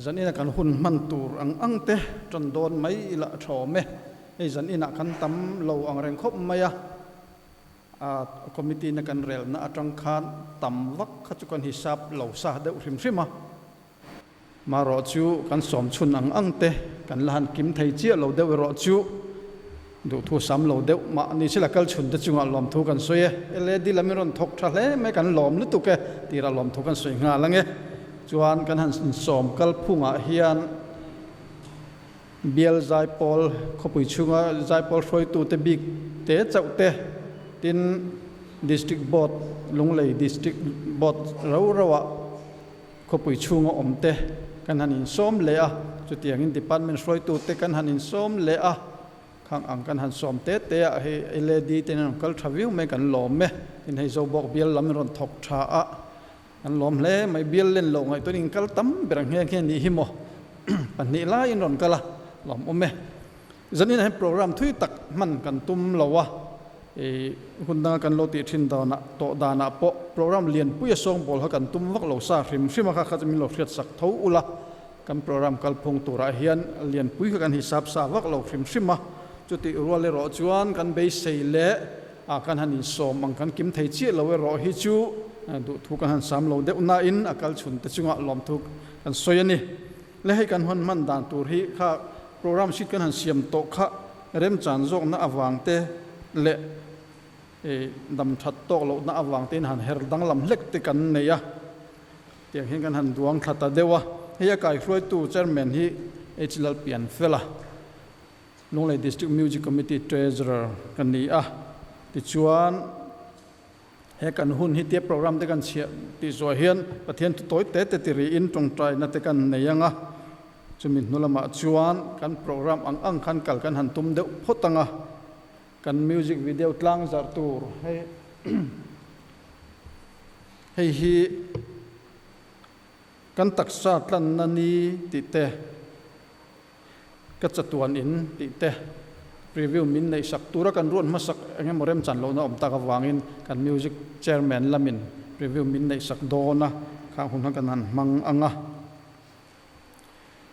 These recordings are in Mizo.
Zanina kan hun hman tur ang ang te tan dawn mai ila a tha awm e. Hei zaninah kan tam lo ang reng khawp mai a, a committee na kan relna atang khan tam vak kha chu kan hisap lo sa deuh hrim hrim a. Marawh chu kan sawm chhun ang ang te kan la han kim thei chiah lo deuh erawh chu duhthu sam lo deuh mah ni sela kal chhun te chungah lawmthu kan sawi e. LAD lam in rawn thawk tha hle mai kan lawm lutuk e tirah lawmthu kan sawi nghal ang e. Chuan kan han insawm kal phungah hian bial zaipawl khawpui chhunga zaipawl hruaitute bik te chauh te tin District Board Lunglei District Board rau rauah Khawpui chhunga awm te kan han insawm leh a, chutiangin department hruaitu te kan han insawm leh a, khang ang kan han sawm te te ah hei LAD te in an rawn kal tha viau mai kan lawm e, tin hei Zobawk bial lam in rawn thawk tha a, kan lawm hle mai, bial len loh ngaihtuah in inkal tam ber ang nghe nghe nih hi maw, pahnih lai in rawn kal a, lawm awm e. Zanin ah hian program thui tak hman kan tum lo a, i hun danga kan lo tih thin danah tawh danah pawh program lianpui a sawngbawl kha kan tum vak lo sa hrim hrim a kha kha chu min lo hriat sak tho ula, kan program kalphung turah hian lianpui kha kan hisap sa vak lo hrim hrim a, chutih rual erawh chuan kan beisei leh a kan han insawm ang kan kim thei chiah lo erawh hi chu duhthu kan han sam lo deuh nain a kal chhun te chungah lawmthu kan sawi a ni. Le hei kan hawn hman dan tur hi kha program sheet kan han siam tawh kha remchan zawkna avang te leh dam that tawk lohna avang te in han her danglam hlek te kan nei a, tiang hian kan han duang thla ta deuh a. Hei a kaihruaitu chairman hi H Lalpianfela, Lunglei District Music Committee Treasurer ka ni a, tichuan, He kan hun hi tia program te kan chhiah tih zuah hian Pathian thu tawi te te ti riin tawngtaina te kan nei ang a, chumi hnu lamah chuan kan program ang ang khan kal kan han tum deuh phawt ang a, kan music video tlang zarh tur hei hei hi kan taksa tlanna ni tih te. Ka chatuan in tih te review min neih sak tura kan ruat hmasak eng emaw remchan lohna awm tak avangin kan music chairman lamin review min neih sak dawn a, khang hun khan kan han hmang ang a.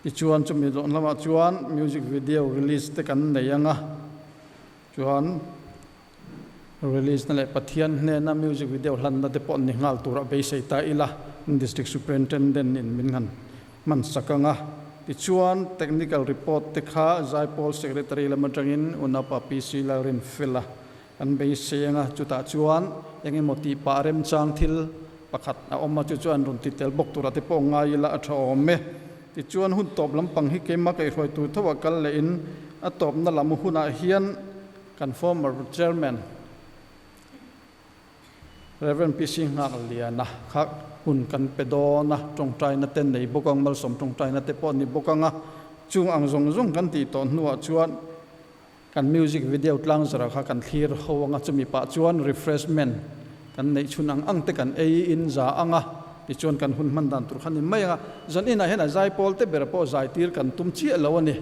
Tichuan chumi dawn lamah chuan music video release te kan nei ang a, chuan release na leh Pathian hnena music video hlanna te pawh ni nghal turah beisei ta ila District Superintendent in min han hman sak ang a. Tichuan technical report te kha Zaipawl Secretary lam atangin Unapa PC Lalrinfela kan beisei ang a, chutah chuan eng emaw tih pah remchang thil pakhat a awm a, chu chu an rawn ti tel bawk turah te pawh ngai ila a tha awm e. Tichuan hun tawp lampang hi keimah kaihhruai tur tho a kal leh in a tawpna lam hunah hian Kan former Chairman Rev. PC Nghakliana kha hun kan pe dawn a, tawngtaina te nei bawk ang, malsawm tawngtaina te pawh ni bawk ang a, chung ang zawng zawng kan tih tawh hnuah chuan kan music video tlang zara kha kan thlir ho ang a, chumi pah chuan refreshment kan neih chhun ang ang te kan ei in za ang a, tichuan kan hun hman dan tur kha ni mai ang a, zan inah hian a zaipawl te ber pawh zaitir kan tum chiah lo a ni.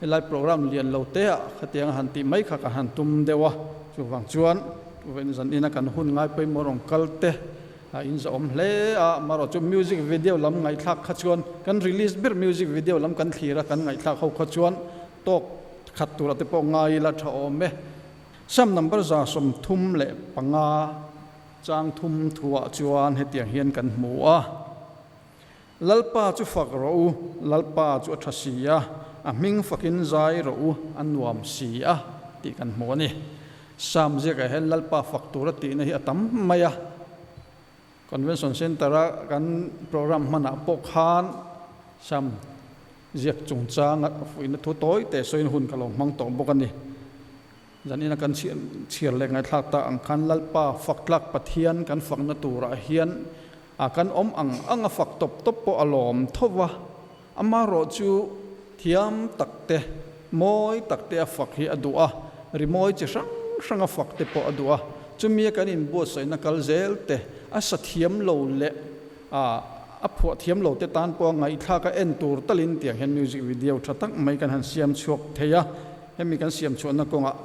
Helai program lian lo te ah khatiang a han tih mai kha ka han tum deuh a, chuvang chuan vawiin zan ina kan hun ngai pawimawh rawn kal te a in zawhawm hle a, amaherawh chu music video lam ngaihthlak kha chuan kan release ber music video lam kan thlir a kan ngaihthlak ho kha chuan tawk khat tura te pawh ngai ila tha awm e. Sam number 35 chang thum thuah chuan hetiang hian kan hmu a. Lalpa chu fak rawh u, Lalpa chu a tha si a, a hming fakin zai rawh u, a nuam si a, tih kan hmu a ni. Psalm ziakah hian Lalpa fak tura tihna hi a tam mai a. Convention Centre-a kan program hmanah pawh khan Psalm ziak chungchanga fuihna thu tawi teh sawiin hun ka lo hmang tawh bawk a ni. Zanina kan chhiar leh ngaihthlak tak ang khan Lalpa faktlak Pathian kan fakna turah hian A kan awm ang ang a fak tawp tawp pawh a lawm tho va, amaherawh chu thiam tak te, mawi tak te a fak hi a duh a, rimawi chi hrang hrang a fak te pawh a duh a, chumi a kan inbuatsaihna kal zel te, a sa thiam lo leh a a phuah thiam lo te tan pawh a ngaihthlak a en tur talin tiang hian music video tha tak mai kan han siam chhuak thei a, hemi kan siam chhuahna kawngah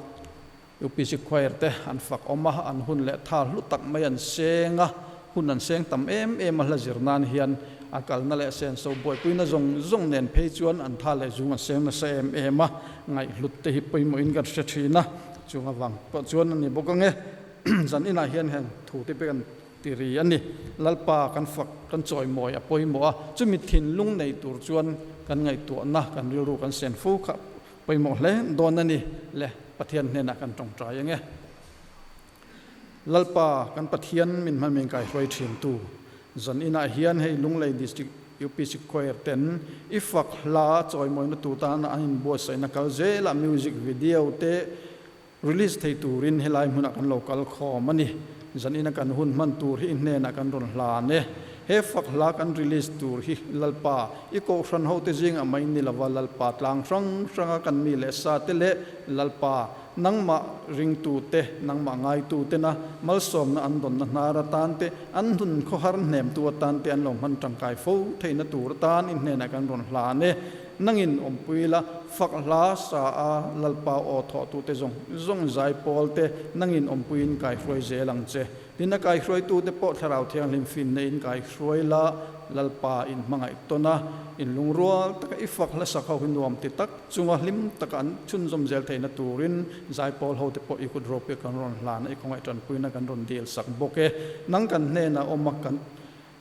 UPC Choir te an fak awm a, an hun leh tha hlu tak mai an seng a, hun an seng tam em em a hla zir nan hian A kalna leh senso buaipuina zawng zawng nen phei chuan an tha leh zung a seng nasa em em a, ngaihhlut te hi pawimawhin kan hre thin a, chung avang pawh chuan a ni bawk ang e. Zan inah hian heng thu te pek an ti ri a ni. Lalpa kan fak, kan chawimawi a pawimawh a, chumi thinlung nei tur chuan kan ngaihtuahna, kan rilru kan sen fo kha pawimawh hle dawn a ni le, Pathian hnenah kan tawngtai ang e. Lalpa kan Pathian min hman min kaihruai thintu zan inah hian hei Lunglei District UPC Choir ten i fak hla chawimawina tur tana an inbuatsaihna kal zelah music video te release thei turin helai hmunah kan lo kal khawm a ni. Zan ina kan hun hman tur hi i hnenah kan rawn hlan e. He fak hla kan release tur hi Lalpa i kohhran hote zingah mai ni lova Lalpa tlang hrang hranga kan mi leh sa te leh Lalpa Nangmah ringtute, nangmah ngaitutena malsawmna an dawnna hnar atan te, an hun khawhar hnemtu atan te an lo hman tangkai fo theihna tur atan i hnenah kan rawn hlan e. Nangin awmpui la, fak hla sa a Lalpa aw thawhtute zawng zawng zai pawl te nangin awmpuiin kaihruai zel ang che. Tin a kaihruaitute pawh Thlarau Thianghlim finna in kaihruai la, Lalpa in hmangaih tawn a, in lungrual taka i fak hla sak ho hi nuam ti tak chunga hlim taka an chhunzawm zel theihna turin zaipawl hote pawh i kut ropui kan rawn hlan a, i khawngaih tanpuina kan rawn dil sak bawk e. Nang kan hnenah awm a, kan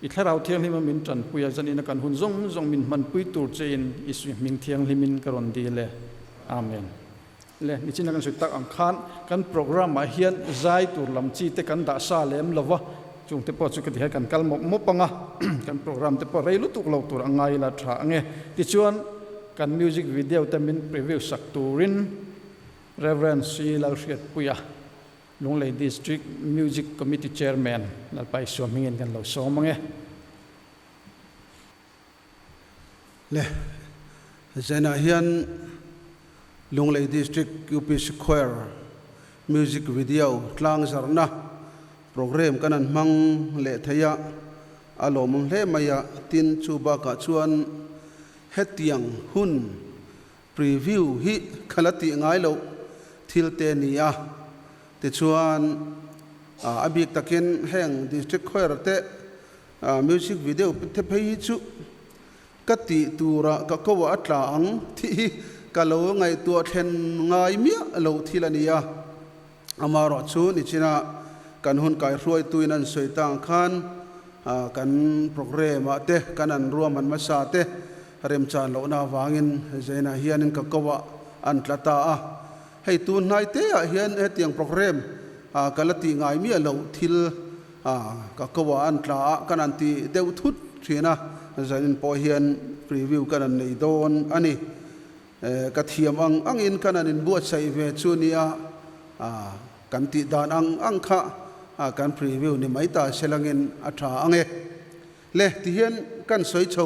i Thlarau Thianghlima min tanpui a, zanina kan hun zawng zawng min hmanpui tur chein i suihming thianghlimin ka rawn dil e. Amen. Le, nichina kan sawi tak ang khan kan program ah hian zai tur lam chi te kan dah sa lem lo va, chung te pawh chu ka ti hian kan kal mawp mawp ang a, kan program te pawh rei lutuk lo tur a ngai ila tha ang e. Tichuan, kan music video te min preview sak turin Rev. C. Lalhriatpuia, Lunglei District Music Committee Chairman Lalpaisuam hmingin kan lo sawm ang e. Le Zenah hian Lunglei District UPC Choir Music Video tlang zarhna programme kan han hmang leh thei a, a lawmawm hle mai a, tin chu bakah chuan hetiang hun preview hi ka la tih ngai loh thil te ni a, tichuan a bik takin heng District Choir te Music video te phei hi chu ka tih turah ka ko a tla ang tih hi ka lo ngaihtuah thlen ngai miah lo thil a ni a. Amaherawh chu nichina kan hun kaihruaituin an sawi ta ang khan kan programme ah te kan an ruahman hmasa te remchan lohna avangin Zainah hianin ka ko ah an tla ta a. Hei tun hnai te ah hian hetiang programme ka la tih ngai miah loh thil ka ko ah an tla a kan han ti deuh thut thin a, zanin pawh hian preview kan han nei dawn a ni. Ka thiam ang angin kan han inbuatsaih ve chu nia kan tih dan ang ang kha kan preview ni mai ta selangin a tha ang e. Le tihian kan sawi chho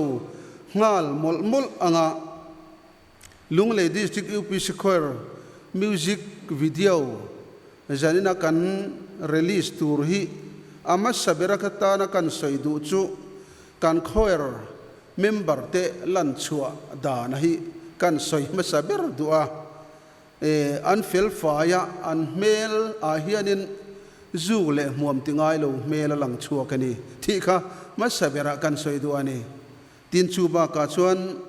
nghal mawlh mawlh ang a. Lunglei District UPC Choir Music Video zanina kan release tur hi a hmasa bera ka tana kan sawi duh chu kan choir member te lan chhuah dana hi kan sawi hmasa ber duh a. E, an fel fai a, an hmel ah hianin zuk leh hmuam ti ngai lo hmel a lang chhuak a ni tih kha hmasa berah kan sawi duh a ni. Tin chu bakah chuan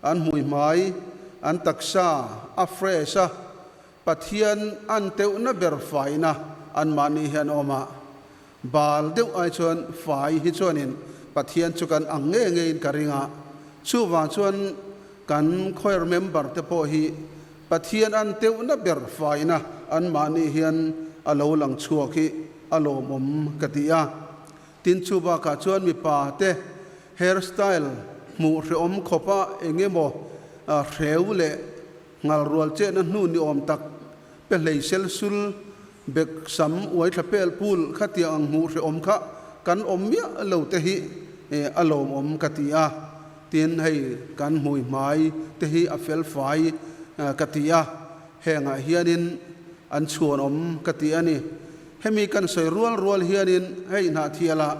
an hmui hmai, an taksa a fresh a, Pathian an teuhna ber faina anmahni hi an awm a, bal deuh ai chuan fai hi chuanin Pathian chu kan ang ngei ngeiin ka ring a, chuvang chuan kan choir member te pawh hi Pathian an teuhna ber faina anmahni hian a lo lang chhuak hi a lawmawm ka ti a. Tin chu bakah chuan mipa te hair style hmuh hreawm khawpa eng emaw hreu leh ngal rual chetna hnu ni awm tak pe hlei sel sul bek sam uai thla pel pul khatiang ang hmuh hreawm kha kan awm miah lo te hi a lawmawm ka ti a. Tin hei kan hmui hmai te hi a fel fai ka ti a, hengah hianin an chhuanawm ka ti a ni. Hemi kan sawi rual rual hianin hei Hnahthialah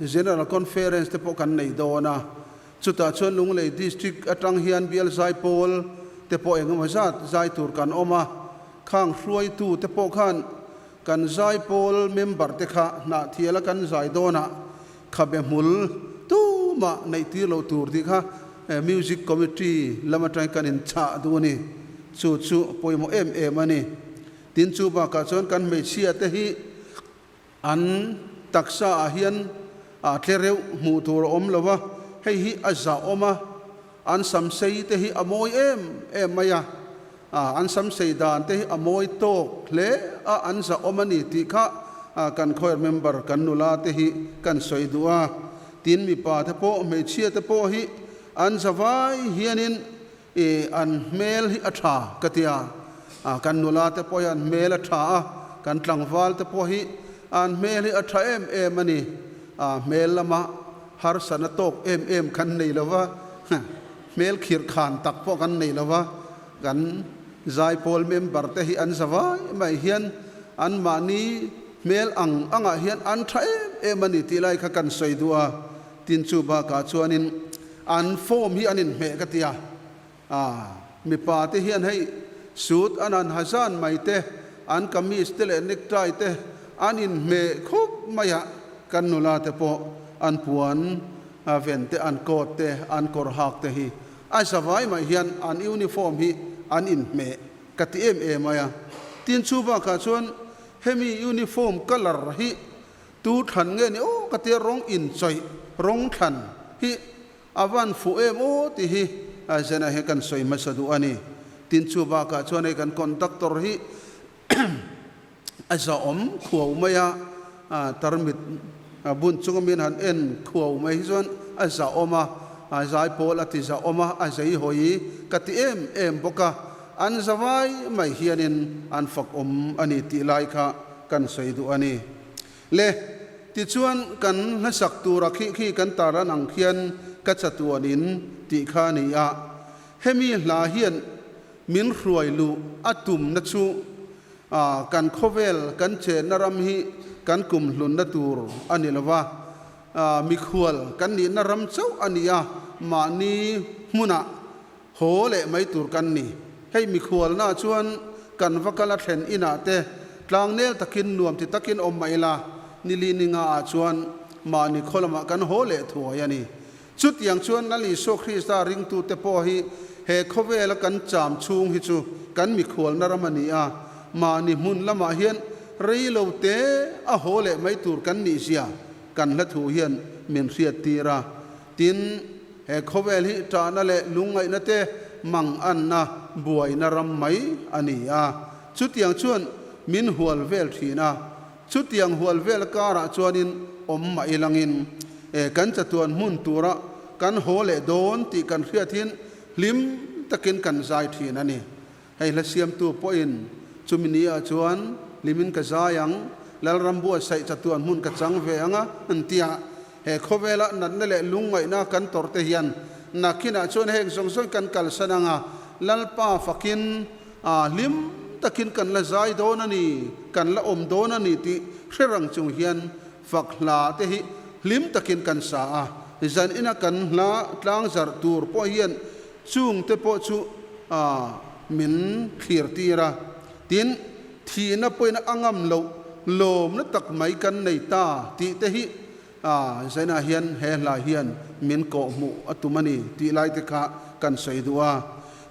General Conference te pawh kan nei dawn a, chutah chuan Lunglei District atang hian bial zai pawl te pawh engemaw zat zai tur kan awm a, khang hruaitu te pawh khan kan zai pawl member te kha Hnahthiala kan zai dawnah khabe hmul tu mah neih tir loh tur tih kha Music Committee lam atangin kan inchah duh a ni. Chu chu pawimawh em em a ni. Tin, chu bakah chuan kan hmeichhia te hi an taksa ah hian a tle reuh hmuh tur a awm lo a, hei hi a zahawm a, an samsei te hi a mawi em em mai a, an samsei dan te hi a mawi tawk hle a, an zahawm a ni tih kha kan choir member kan nula te hi kan sawi duh a. Tin, mipa te pawh hmeichhia te pawh hi an zavai hianin I an hmel hi a tha ka ti a, kan nula te pawh hi an hmel a tha a, kan tlangval te pawh hi an hmel hi a tha em em a ni. A hmel lama harsatna tawk em em kan nei lo va, hmel khirh khan tak pawh kan nei lo va, kan zaipawl member te hi an za vai mai hian anmahni hmel ang angah hian an tha em em a ni tih lai kha kan sawi duh a. Tin chu bakah chuanin an form hi an inhmeh ka ti a, mipa te hian hei suit an han ha zan mai te, an kamis te leh necktie te an inhmeh khup mai a, kan nula te pawh an puan ven te, an coat te, an kawr hak te hi a zavai mai hian an uniform hi an inhmeh ka ti em em mai a. Tin chu bakah chuan hemi uniform colour hi Tu thlan nge ni aw ka tia rawng inchawih rawng thlan hi a van fuh em aw tih hi Zena hian kan sawi hmasa duh a ni. Tin chu bakah chuan hei kan conductor hi a zahawm khuau mai a, tarmit bun chunga min han en khuau mai hi chuan a zahawm a, zaipawl a ti zahawm a, a zei hawi ka ti em em bawk a, an zavai mai hianin an fakawm a ni tih lai kha kan sawi duh a ni. Le, tichuan kan hlasak tura khi khi kan tarlan ang khian ka chatuanin tih kha a ni a. Hemi hla hian min hruai luh a tumna chu kan khawvel kan chenna ram hi kan kumhlunna tur a ni lo va, mikhual kan nihna ram chauh a ni a, mahni hmunah Haw leh mai tur kan ni. Hei mikhualna chuan kan va kal a thlen inah te tlangnel takin nuam ti takin awm mah ila, nili ninga ah chuan mahni khaw lamah kan haw leh thuai a ni. Chutiang chuan Lal Isua Krista ringtute pawh hi he khawvela kan cham chhung hi chu kan mikhualna ram a ni a, mahni hmun lamah hian rei lo te a haw leh mai tur kan nih zia kan hla thu hian min hriattir a. Tin, he khawvel hi ṭahna leh lungngaihna te mang anna buaina ram mai a ni a. Chutiang chuan min hual vel ṭhin a. Chutiang hual vel karah chuanin awm mah ilangin e kan chatuan hmun tura kan haw leh dawn tih kan hriathin hlim takin kan zai ṭhin a ni. Hei hla siamtu pawhin chumi ni ah chuan limin ka zai ang, Lalram buatsaih chatuan hmun ka chang ve ang a, an ti a. He khawvela natna leh lungngaihna kan tawrh te hian nakhinah chuan heng zawng zawng kan kalsan ang a, Lalpa fakin hlim takin kan la zai dawn a ni, kan la awm dawn a ni tih hre rang chung hian fak hla te hi hlim takin kan sa a. Zan ina kan hla tlangzarh tur pawh hian Chung te pawh chu min thlir tir a, tin, thihna pawhin a ngam loh lawmna tak mai kan nei ta tih te hi Zaina hian he hla hian min kawhhmuh a tum a ni tih lai te kha kan sawi duh a.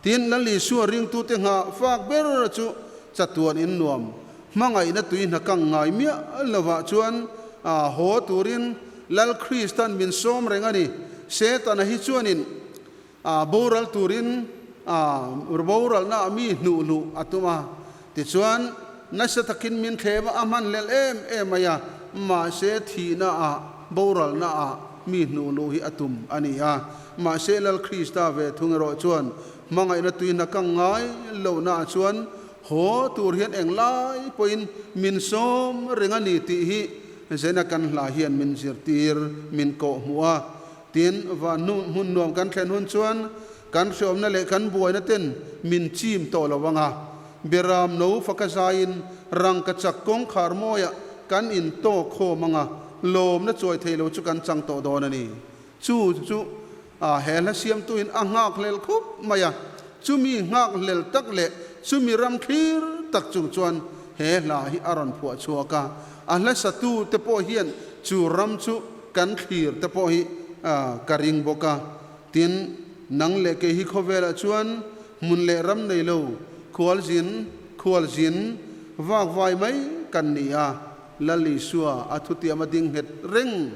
Tin, Lal Isua ringtute nghah fak ber chu chatuan in nuam hmangaihna tui hna kang ngai miah lovah chuan haw turin Lal Kristan min sawm reng a ni. Setana hi chuanin A boral turin a boralna ah mi hnuh luh a tum a, tichuan nasa takin min thlem a, a hman lel em em mai a, mahse thihna ah boralna ah mi hnuh luh hi a tum a ni a. Mahse Lal Krista ve thung erawh chuan hmangaihna tui hna kang ngai lohna ah chuan haw tur hian englai pawhin min sawm reng a ni tih hi Zena kan hla hian min zirtir min kawhhmuh a. Tin, van hnu hmun nuam kan thlen hun chuan kan hreawmna leh kan buaina ten min chim tawh lo ang a. Beram no faka zaiin rangka chak kawngkhar mawiah kan intawk khawm ang a, lawmna chuai thei lo chu kan chang tawh dawn a ni. Chu chu he hla siamtuin a nghakhlel khup mai a, chumi nghakhlel tak leh chumi ram thlir tak chung chuan he hla hi a rawn phuah chhuak a. A hla satute pawh hian chu ram chu kan thlir te pawh hi ka ring bawk a. Tin, nang leh kei hi khawvelah chuan hmun leh ram nei lo, khualzin, khualzin, vakvai mai kan ni a. Lal Isua a thutiam a ding nghet reng,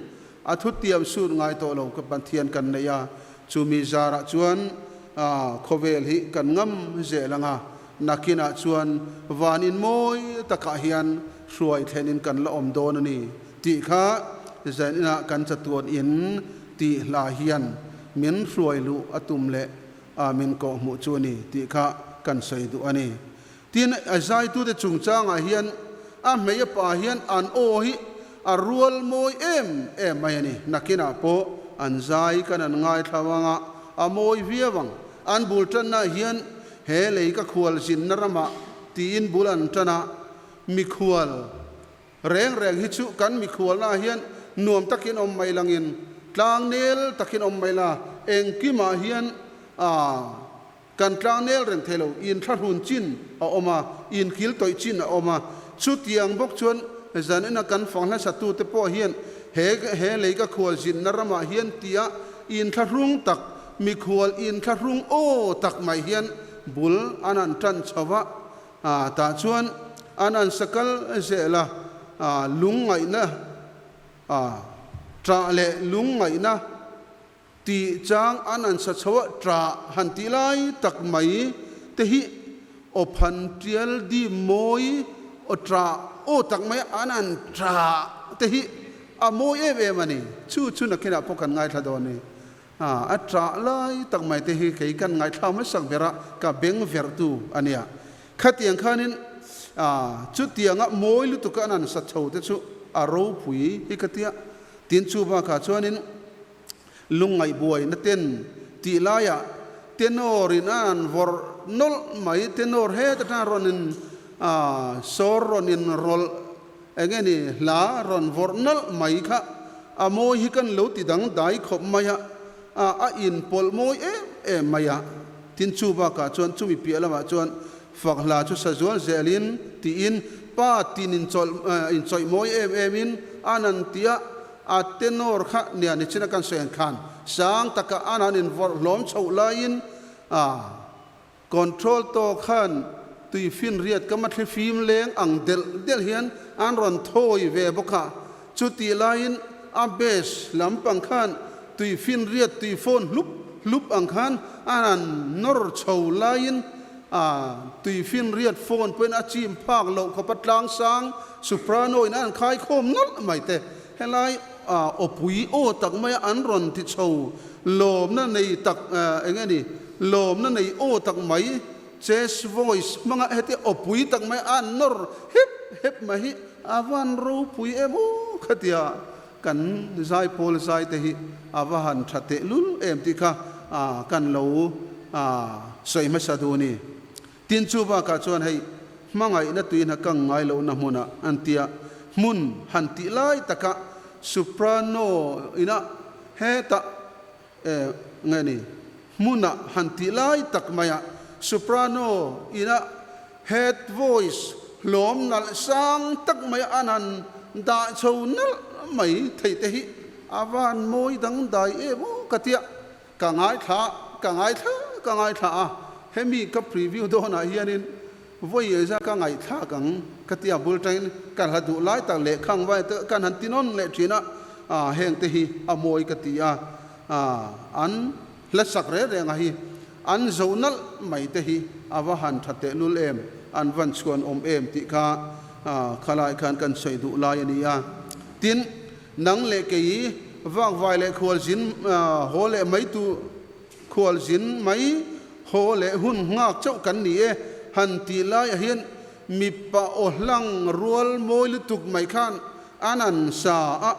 a thutiam sut ngai tawh lo ka Pathian kan nei a, chumi zarah chuan khawvel hi kan ngam zel ang a, nakinah chuan van in mawi takah hian hruai thlenin kan la awm dawn a ni tih kha zaninah kan chatuan in tih hla hian min hruai luh a tum leh a min kawhhmuh chu a ni tih kha kan sawi duh a ni. Tin, a zaitute chungchangah hian a hmei a pa hian an aw hi a rual mawi em em mai a ni. Nakinah pawh an zai kan an ngaithla vang a, a mawi viau ang. An bul tannaah hian he lei ka khual zinna ramah tiin bul an tan a, mikhual reng reng hi chu kan mikhualnaah hian nuam takin awm mai langin, tlangnel takin awm mai la, engkimah hian a Kan tlangnel reng thei lo, inthlahrun chin a awm a, inkil tawih chin a awm a. Chutiang bawk chuan zanina kan fang hlasatute pawh hian he he lei ka khual zinna ramah hian tia inthlahrung tak, mikhual inthlahrung aw tak mai hian bul an han tan chho va, tah chuan an han sakal zel a, lungngaihna, ṭah leh lungngaihna, Tih chang an an sa chho a ṭah han tih lai tak mai te hi aw phan ṭial dim mawi aw ṭah aw tak mai an an ṭah te hi a mawi em em a ni. Chu chu nakinah pawh kan ngaithla dawn ni. A ṭah lai tak mai te hi kei kan ngaithla hmasak ber a, ka beng verhtu a nia. Khatiang khanin chutianga mawi lutuk an an sa chho te chu a ropui hi ka tia. Tin chu bakah chuanin Lungngaih buaina ten tih laiah tenor in a an vawrh nawlh mai, tenor het atang rawn in sawr rawn in rawlh eng nge ni hla rawn vawrh nawlh mai kha a mawi hi kan lo ti dang dai khawp mai a, a in pawlh mawi em em mai a. Tin chu bakah chuan chumi piah lamah chuan fak hla chu sa zual zelin tiin pa tin inchawlh inchawih mawi em em in an an ti a, A tenor kha nia ni chin a kan sawi ang khan sang taka an han invawrh hlawm chhoh laiin a control tawk khan tui finriat ka mathli fim leng ang delh delh hian an rawn thawi ve bawk a. Chutih laiin a bass lampang khan tui finriat tui fawn hlup hlup ang khan an han nawr chho laiin a tui finriat fawn pawhin a chim phak loh khawpa tlang sang soprano in an khai khawm nawlh mai te. Helai awpui aw tak maia an rawn ti chho lawmna nei tak eng nge ni lawmna nei aw tak mai chest voice hmanga heti awpui tak mai an nawr hep hep mai hi a van ropui em aw khatia kan zaipawl zai te hi a va han tha tehlul em tih kha kan lo sawi hmasa duh a ni. Tin chu bakah chuan hei hmangaihna tuihna kang ngai lohna hmunah an tia hmun han tih lai taka soprano ina hetah eh nge ni hmunah han tih lai tak maia soprano ina head voice hlawm nalh sang tak maia an han dah chho nalh mai theih te hi a van mawi dangdai em aw ka tia. Ka ngaithla, ka ngaithla, ka ngaithla a, hemi ka preview dawnah hianin vawi eza ka ngaihthlak ang ka ti a, bul tangin ka hla duh lai tak leh khang vai te kan han ti nawn leh thin a, ah heng te hi a mawi ka ti a, ah an hla sak reng reng a hi an zo nalh mai te hi a va han tha tehlul em, an van chhuan awm em tih kha ah khalai khan kan sawi duh lai a ni a, tin. Nang leh kei vakvai leh khualzin haw leh mai tu khualzin mai haw leh hun nghak chauh kan ni e han tih laiah hian mipa aw hlang rual mawi lutuk mai khan an an sa a,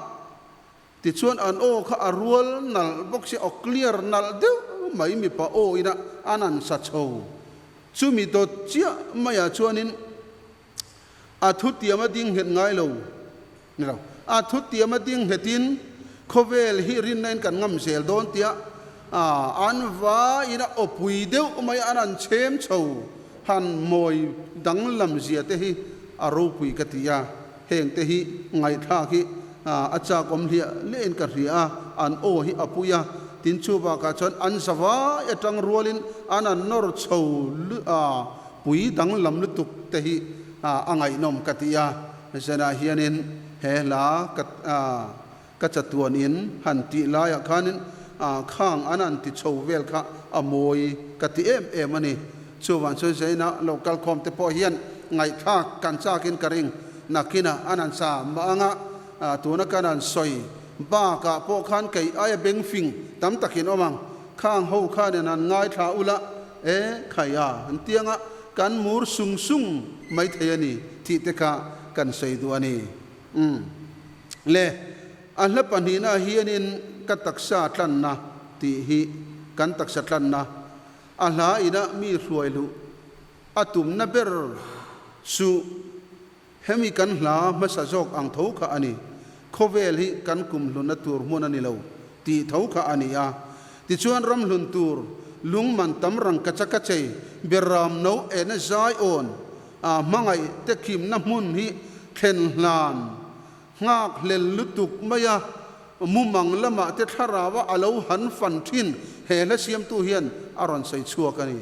tichuan an aw kha a rual nalh bawk si, aw clear nalh deuh mai mipa aw ina an an sa chho. Chumi dawt chiah maiah chuanin A thutiam a ding nghet ngai lo. Ni lo. A thutiam a ding nghetin khawvel hi rinna in kan ngam zel dawn tia an vaiin a awpui deuh mai an han chhem chho han mawi danglam zia te hi a ropui ka ti a. Heng te hi ngaihthlak hi a chak awm hliah hliahin ka hria a, an aw hi a pui a, tin chu bakah chuan an zavai atang rualin an an nawr chho pui danglam lutuk te hi a ngaihnawm ka ti a, zanah hianin he hla ka ka chatuan in han tih laiah khanin khang an an ti chho vel kha a mawi ka ti em em a ni. Chuvang chuan Zaina lo kalkhawm te pawh hian ngaihthlak kan chakin ka ring. Nakinah an an sa mah anga tuna kan an sawi bakah pawh khan kei aia beng fing tam takin awm ang. Khang ho khanin an ngaithla ula e khai a an tianga kan mur sung sung mai thei a ni tih te kha kan sawi duh a ni. Umm. Le, a hla pahnihna hianin ka taksa tlanna tih hi kan taksa tlanna a hla ina mi hruai luh a tumna ber chu hemi kan hla hmasa zawk ang tho kha a ni. Khawvel hi kan kum hlunna tur hmun a ni lo tih tho kha a ni a. Tichuan ram hlun tur lungman tam rang kacha ka chei berram no ena zai awn a hmangaih te khimna hmun hi thlen hlan nghak hlel lutuk mai a, mumang lamah te thlarau a a lo han fan thin he hla siamtu hian a rawn sawi chhuak a ni.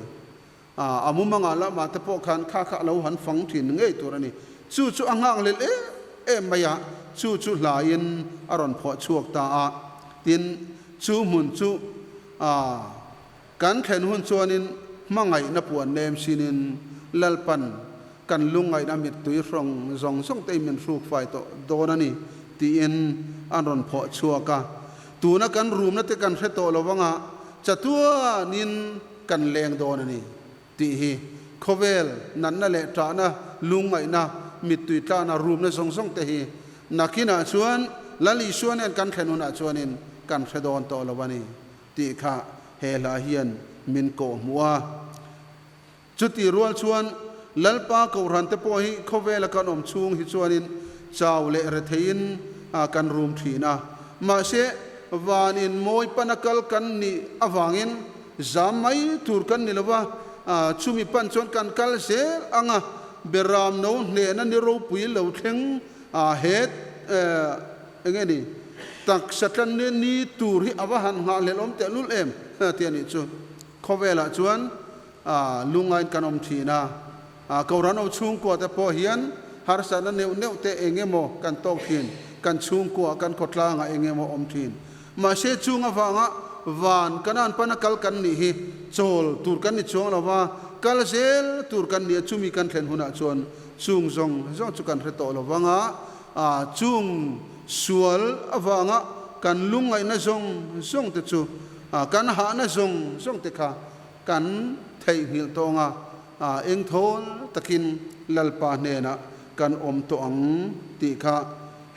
A mumanga lamah te pawh khan kha kha a lo han fang thin ngei tur a ni. Chu chu a nghak hlel em em mai a, chu chu hlaiin a rawn phuah chhuak ta a. Tin, chu hmun chu kan thlen hun chuanin hmangaihna puan nem sinin Lalpan kan lungngaihna mittui hrawng zawng zawng te in min hruk fai tawh dawn a ni tiin an rawn phawh chhuak a. Tuna kan rumna te kan hre tawh lo anga chatuanin kan leng dawn a ni tih hi khawvel natna leh ṭahna, lungngaihna, mittui tlahna, rumna zawng zawng te hi nakinah chuan Lal Isua nen kan thlen hunah chuanin kan hre dawn tawh lo a ni. Tih kha he hla hian min kawh hmuh a. Chutih rual chuan Lalpa Kohhran te pawh hi khawvela kan awm chhung hi chuanin chau leh retheiin kan rum thin a. Mahse, van in mawi pana kal kan nih avangin zam mai tur kan ni lova, chumi pan chuan kan kal zel ang a, Beram no hnehna ni ropui lo thleng het Enge ni? Taksa tlan ni ni tur hi a va han nghahhlelh awm teh lul em? Ti a nih chu. Khawvelah chuan lungain kan awm thin a, Kohhran ho chhungkua te pawh hian harsatna neuh neuh te eng emaw kan tawk thin, kan chhungkua, kan khawtlangah eng emaw awm thin. Mahse chung avanga van Kanaan pana kal kan nih hi chawl tur kan ni chuang lo va, kal zel tur kan ni a, chumi kan thlen hunah chuan chung zawng zawng chu kan hre tawh lo vang a, A chung sual avanga kan lungngaihna zawng zawng te chu, kan hahna zawng zawng te kha kan theihnghilh tawng a, engthawl takin Lalpa hnenah kan awm tawh ang tih kha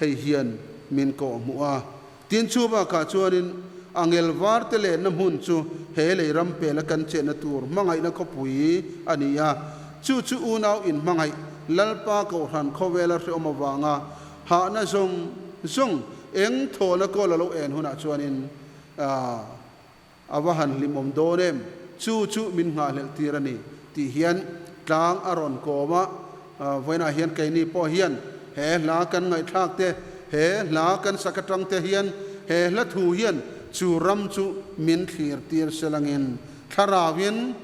hei hian min kawhhmuh a. Tin chu bakah chuanin angel var te lenna hmun chu he lei ram pela kan chenna tur hmangaihna khawpui a ni a, chu chu unau inhmangaih Lalpa Kohhran khawvela hreawm avanga hahna zawng zawng eng thawhna kawl a lo en hunah chuanin a va han hlimawm dawn em? Chu chu min nghahhlelh tir a ni tih hian tlang a rawn kawm a, vawiinah hian keini pawh hian he hla kan ngaihthlak te, he hla kan sak atang te hian he hla thu hian chu ram chu min thlir tir selangin thlarauin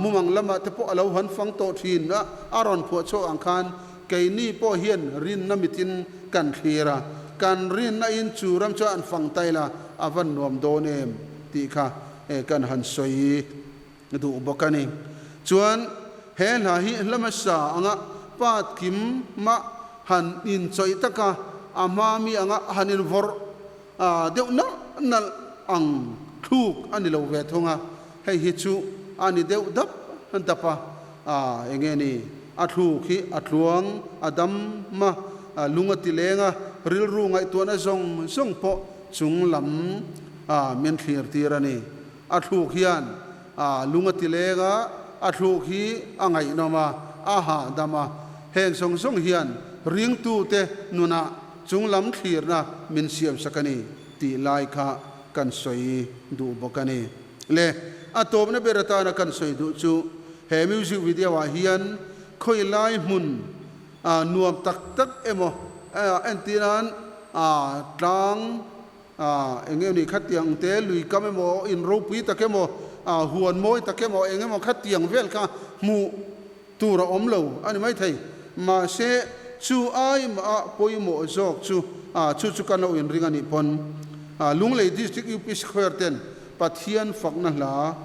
mumang lamah te pawh a lo han fang tawh thin a, a rawn phuah chhuak ang khan keini pawh hian rinna mitin kan thlir a, kan rinna in chu ram chu an fang ta ila a van nuam dawn em tih kha kan han sawi duh bawk a ni. Chuan he hla hi hla hmasa anga pat kim mah han inchawih taka a hma mi anga han invawrh deuh nalh nalh ang thluk a ni lo ve thung a, hei hi chu a ni deuh dap dap a, eng nge ni a thluk hi a tluang a dam a, lung a ti leng a, rilru ngaihtuahna zawng zawng pawh chung lam min thlir tir a ni. A thluk hian lung a ti leng a, a thluk hi a ngaihnawm a, a hahdam a, heng zawng zawng hian ringtute nunah chung lam thlirna min siamsak a ni tih lai kha kan sawi duh bawk a ni. Le, a tawpna ber atana kan sawi duh chu he music video ah hian khawi lai hmun nuam tak tak emaw entir nan tlang eng nge ni khatiang te lui kam emaw in ropui tak emaw huan mawi tak emaw eng emaw khatiang vel kha hmuh tur a awm lo a ni maithei. Mahse chu ai mah a pawimawh zawk chu chu chu kan lo inring a nih pawn Lunglei District UPC Choir ten Pathian fakna hla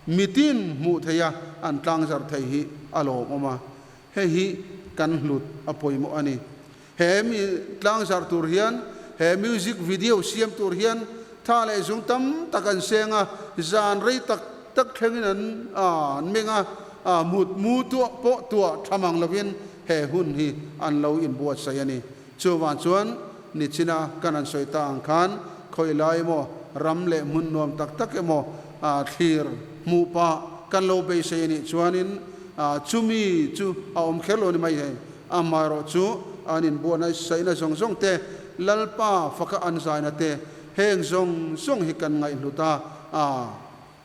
mitin hmuh theih a an tlangzarh thei hi a lawmawm a, hei hi kan hlut a pawimawh a ni. He mi tlangzarh tur hian, he music video siam tur hian tha leh zung tam tak an seng a, zan rei tak tak thlengin an an meng a, mut mu tuah pawh tuah tha mang lovin he hun hi an lo inbuatsaih a ni. Chuvang chuan nichina kan han sawi ta ang khan khawi lai emaw ram leh hmun nuam tak tak emaw thlir hmuh pah kan lo beisei a nih chuanin chumi chu a awm kher lo ni mai hei. Amaherawh chu an inbuahna saihna zawng zawng te, Lalpa faka an zaina te, heng zawng zawng hi kan ngaihhlut a, a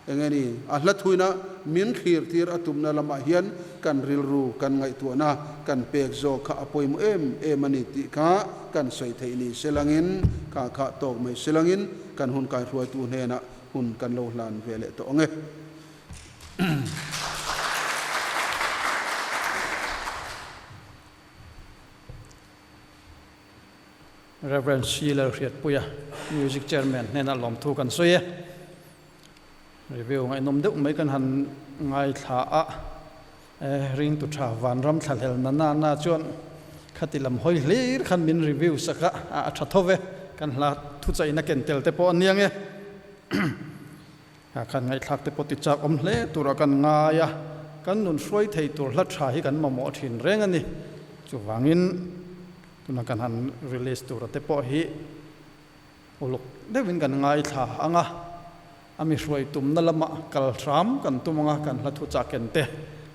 eng nge ni, a hla thuina min thlir tir a tumna lamah hian kan rilru kan ngaihtuahna kan pek zawk kha a pawimawh em em a ni tih kha kan sawi theih ni selangin, kha kha tawk mai selangin kan hun kaihruaitu hnenah hun kan lo hlan ve leh tawh ang e. Rev. Sheila Hriatpuia, Music Chairman hnenah lawmthu kan sawi e. Review ngaihnawm deuh mai kan han ngaithla a, ringtu tha vanram thlahlel na na na chuan khati lam hawi hlir khan min review sak a, a tha tho ve, kan hla thuchaina ken tel te pawh a nia nge. Kan ngaihthlak te pawh ti chak awm hle turah kan ngai a, kan nun hruai thei tur hla tha hi kan mamawh thin reng a ni. Chuvangin tuna kan han release tura te pawh hi uluk deuhin kan ngaithla ang a, a mi hruai tumna lamah kal hram kan tum ang a, kan hla thuchah ken te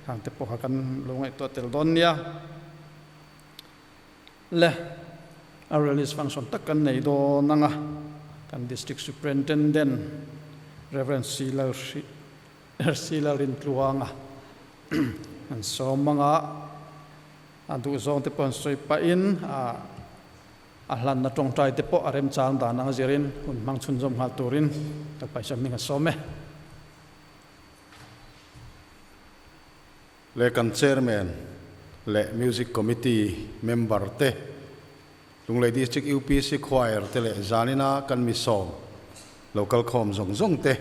khang te pawh kha kan lo ngaihtuah tel dawn nia. Le, a release function tak kan nei dawn ang a, kan District Superintendent Rev. C. Lalrintluanga an sawm ang a, a duhzawng te pawh an sawi pahin a hlanna tawngtai te pawh a remchang dan ang zirin hun hmang chhunzawm nghal turin ka paisa hming a sawm e. Le kan Chairman leh Music Committee member te, Lunglei District UPC Choir te leh zanina kan mi sawm lo kal khawm zawng zawng te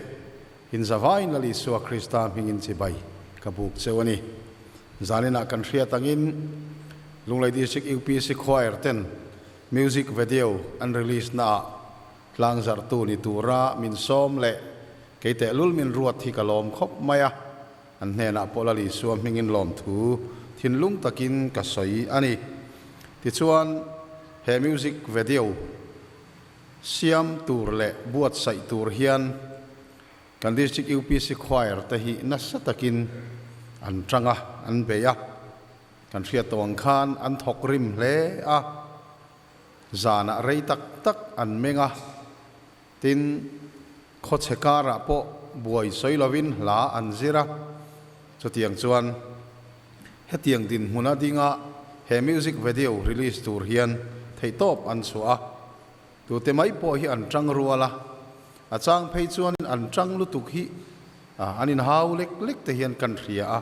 inzavain Lal Isua Krista hmingin chibai ka buk cheu a ni. Zanina kan hriat angin Lunglei District UPC Choir ten Music Video an release naah tlangzarhtu ni tura min sawm leh kei tehlul min ruat hi ka lawm khawp mai a. An hnenah pawh Lal Isua hmingin lawmthu thinlung takin ka sawi a ni. Tichuan, he music video siam tur leh buatsaih tur hian kan District UPC Choir te hi nasa takin an tang a, an bei a. Kan hriat tawh ang khan an thawk rim hle a, zanah rei tak tak an meng a. Tin, khawchhe karah pawh buai sawi lovin hla an zir a, chutiang chuan hetiang dinhmuna dinga he music video release tur hian theihtawp an chhuah a, tute mai pawh hi an tang rual a, a chang phei chuanin an tang lutuk hi an inhau lek lek te hian kan hria a,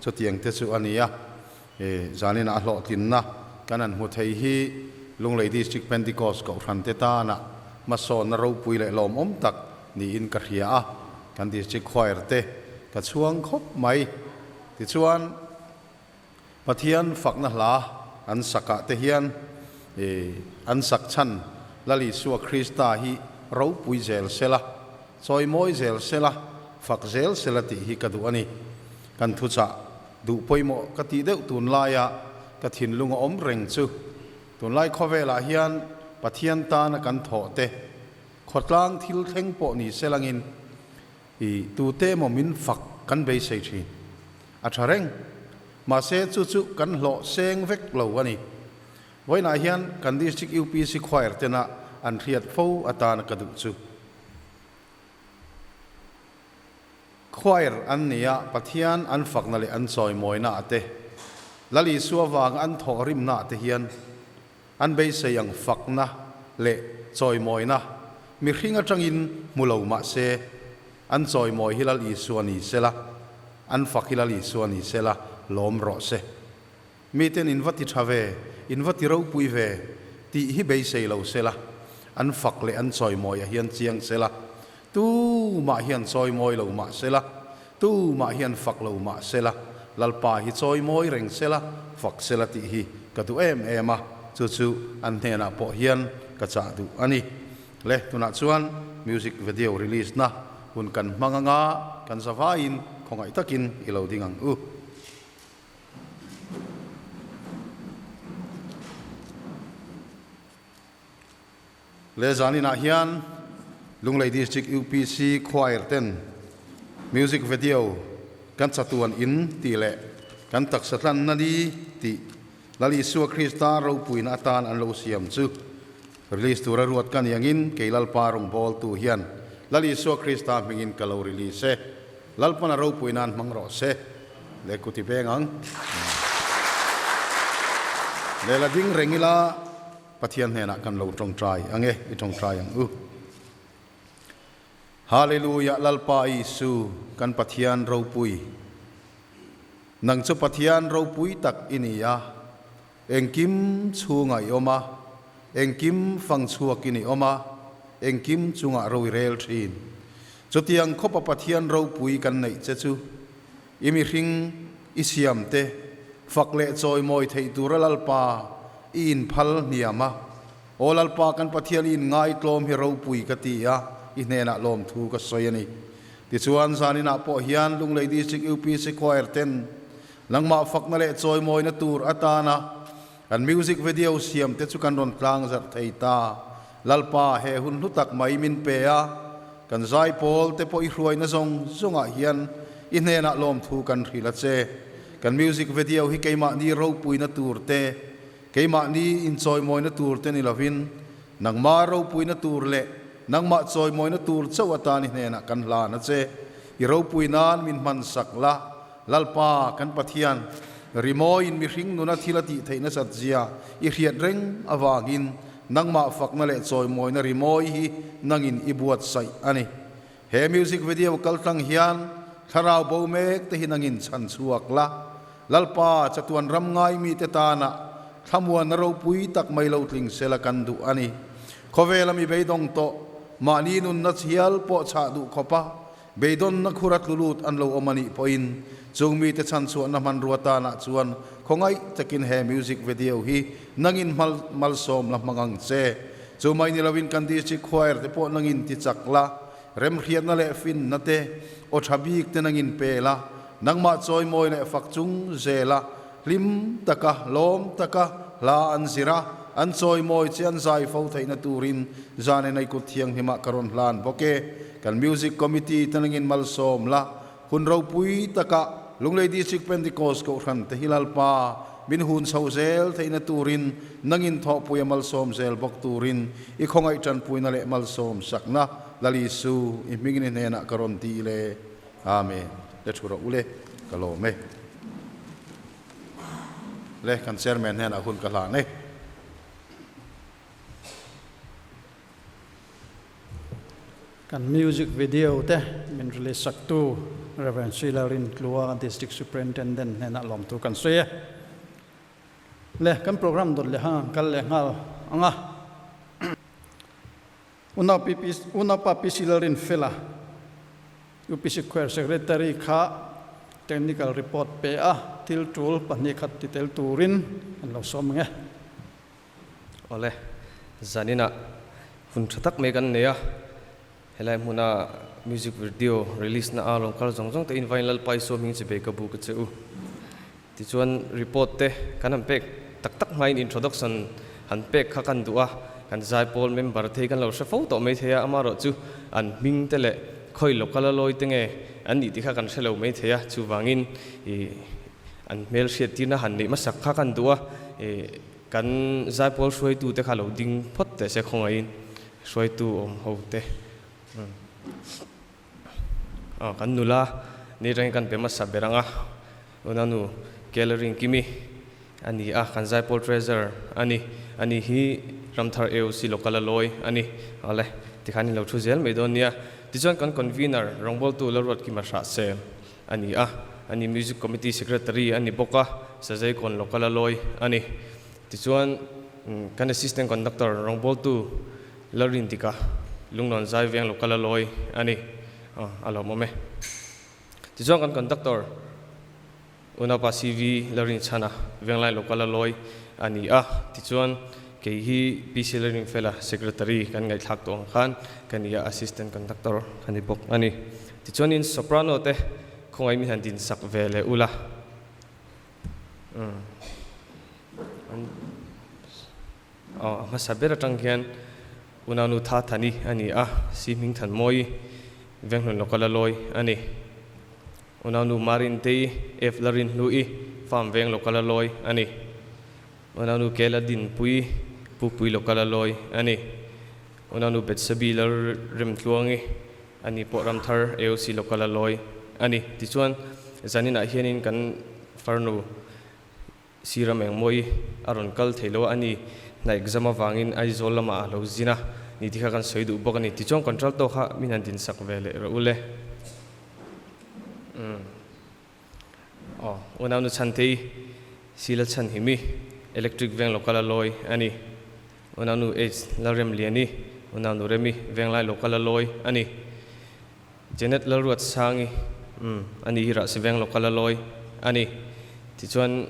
chutiang te chu a ni a, zaninah a hlawhtlinna kan han hmu thei hi Lunglei District Pentecost Kohhran te tana hmasawnna ropui leh lawmawm tak niin ka hria a, kan District Choir te ka chhuang khawp mai. Tichuan, Pathian fakna hla an sakah te hian an sak chhan Lal Isua Krista hi ropui zel sela, chawimawi zel sela, fak zel sela tih hi ka duh a ni. Kan thuchah duh pawimawh ka tih deuh tunlaia ka thinlung a awm reng chu Tunlai khawvelah hian Pathian tana kan thawh te, khawtlang thil thleng pawh ni se langin i tute emaw min fak kan beisei thin. A tha reng. Mahse chu chu kan hlawh seng vek lo a ni. Vawiinah hian kan District UPC Choir tena an hriat fo atana ka duh chu. Choir an ni a, Pathian an fakna leh an chawimawina ah te, Lal Isua vanga an thawhrimna ah te hian an beisei ang fakna leh chawimawina mihring atangin hmu lo mah se, an chawimawi hi Lal Isua ni sela, an fak hi Lal Isua ni sela, lawm rawh se. Miten in va ti tha ve, in va ti ropui ve tih hi beisei lo sela, an fak leh an chawimawi ah hian chiang sela, tumah hian chawimawi lo mah sela, tumah hian fak lo mah sela, Lalpa hi chawimawi reng sela, fak sela tih hi ka duh em em a, chu chu an hnenah pawh hian ka chah duh a ni. Le, tunah chuan music video release na hun kan hmang anga kan zavaiin khawngaih takin i lo ding ang u. Le zaninah hian Lunglei District UPC Choir ten music video kan chatuan in tih leh kan taksa tlanna ni tih Lal Isua Krista ropuina atan an lo siam chu release tura ruat ka ni angin kei Lalpa rawngbawltu hian Lal Isua Krista hmingin ka lo release e. Lalpana ropui nan hmang rawh se. Le kuti veng ang. Le la ding reng ila Pathian hnenah kan lo tawngtai ang e, i tawngtai ang u. Hallelujah Lalpa Isu kan Pathian ropui. Nang chu Pathian ropui tak i ni a, engkim chhungah i awm a, engkim fang chhuakin i awm a, engkim chungah ro i rel thin. Chutiang khawpa Pathian ropui kan neih che chu i mihring i siam te fak leh chawimawi theih tura Lalpa i inphal hniam a. Aw Lalpa kan Pathian i inngai tlawm hi ropui ka ti a, i hnenah lawmthu ka sawi a ni. Tichuan zaninah pawh hian Lunglei District UPC Choir ten nangmah fakna leh chawimawina tur atana kan music video siam te chu kan rawn tlang zarh thei ta. Lalpa he hun hlu tak mai min pe a, kan zai pawl te pawh i hruaina zawng zawngah hian i hnenah lawmthu kan hrilh a che. Kan music video hi keimahni ropuina tur te, keimahni inchawimawina tur te ni lovin, nangmah ropuina tur leh nangmah chawimawina tur chauh atan i hnenah kan hlan a che. I ropui nan min hman sak la, Lalpa kan Pathian, rimawiin mihring nuna thil a tih theih nasat zia i hriat reng avangin nangmah fakna leh chawimawina rimawi hi nangin i buatsaih a ni. He music video kaltlang hian thlarau bo mek te hi nangin chhan chhuak la, Lalpa chatuan ram ngai mite tana thlamuanna ropui tak mai lo tling sela kan duh a ni. Khawvela mi beidawng tawh, mahni nunna chhial pawh chhah duh khawp a, Beidawnna khura tlulut an lo awm a nih pawhin chung mite chhanchhuahna hmanrua tanah chuan khawngaih takin he music video hi nangin malsawm la hmang ang che. Chu mai ni lovin kan district choir te pawh nangin ti chak la, remhriatna leh finna te, aw tha bik te nangin pe la, nangmah chawimawi leh fak chung zela hlim taka, lawm taka hla an zir a, an chawimawi che an zai fo theihna turin zan en aikut thianghlimah ka rawn hlan bawk e. Kan Music Committee te nangin malsawm la, hun ropui taka Lunglei District Pentecost Kohhran te hi Lalpa min hun chho zel theihna turin nangin thawhpui a malsawm zel bawk turin i khawngaih tanpuina leh malsawm sakna Lal Isu i hmingin i hnenah ka rawn ti le. Amen. Le thu rawh u le, ka lawm e. Le, kan chairman hnenah hun ka hlan e. Kan music video te min release sak tu Rev. Sheila Rintlua, District Superintendent hnenah lawmthu kan sawi e. Le, kan program dawt leh hang kal leh nghal ang a. Unau PP, Unaupa PC Lalrinfela, UPC Choir Secretary kha technical report pe a, thil tul pahnih khat ti tel turin an lo sawm ang e. Awle, zaninah hun tha tak mai kan nei a, helai hmuna music video release na a rawn kal zawng zawng te in vain Lalpa Isua hming chi bei ka bu ka che u. Tichuan report te kan han pek tak tak hmain introduction han pek kha kan duh a, kan zaipawl member te hi kan lo hre fo tawh mai thei a, amaherawh chu an hming te leh khawi local a lawi te nge an nih tih kha kan hre lo mai thei a, chuvangin ih an hmel hriattirna han neih hmasak kha kan duh a, ih kan zaipawl hruaitu te kha lo ding phawt teh se khawngaihin hruaitu awm ho te. Aw kan nula ni reng kan pe hmasa ber ang a, unau nu Kellerin Kimi a ni a, kan Zaipawl Treasurer a ni. Ani hi Ramthar AOC Local a lawi a ni. Awle, tikhan in lo thu zel mai dawn nia. Tichuan kan Convener rawngbawltu Lalruatkima Hrahsel a ni a, ani Music Committee Secretary a ni bawk a, Sazaikawn Local a lawi a ni. Tichuan kan Assistant Conductor rawngbawltu Lalrindika Lunglawn Zai Veng Local a lawi a ni. A lawmawm e. Tichuan kan Conductor Unaupa CV Larinchhana Venglai Local a lawi a ni a, tichuan kei hi PC Larinfela Secretary kan ngaihthlak tawh ang khan ka ni a, Assistant Conductor ka ni bawk a ni. Tichuanin Soprano te khawngaih min han dinsak ve leh ula. Umm. A hmasa ber atang hian Unaunu Tha Thani a ni a, Si Hming Than Mawi Venghlun Local a lawi a ni. Unaunu Marin Tei F Larin Hlui Farm Veng Local a lawi a ni. Unaunu Kela Dinpui Pukpui Local a lawi a ni. Unaunu Betsabi Lalremtluangi a ni pawh Ramthar AOC Local a lawi a ni. Tichuan, zaninah hianin kan farnu Sir Ramengmawi a rawn kal thei lo a, a ni hna exam avangin Aizawl lamah a lo zin a ni tih kha kan sawi duh bawk a ni. Tichuan contralto kha min han dinsak ve leh rawh u le. Umm. Aw, unaunu Chhantei, Sila Chhanhimi, Electric Veng Local a lawi a ni. Unaunu H Lalremliani, unaunu Remi, Venglai Local a lawi a ni. Janet Lalruatsangi, Umm, ani hi Rahsi Veng Local a lawi a ni. Tichuan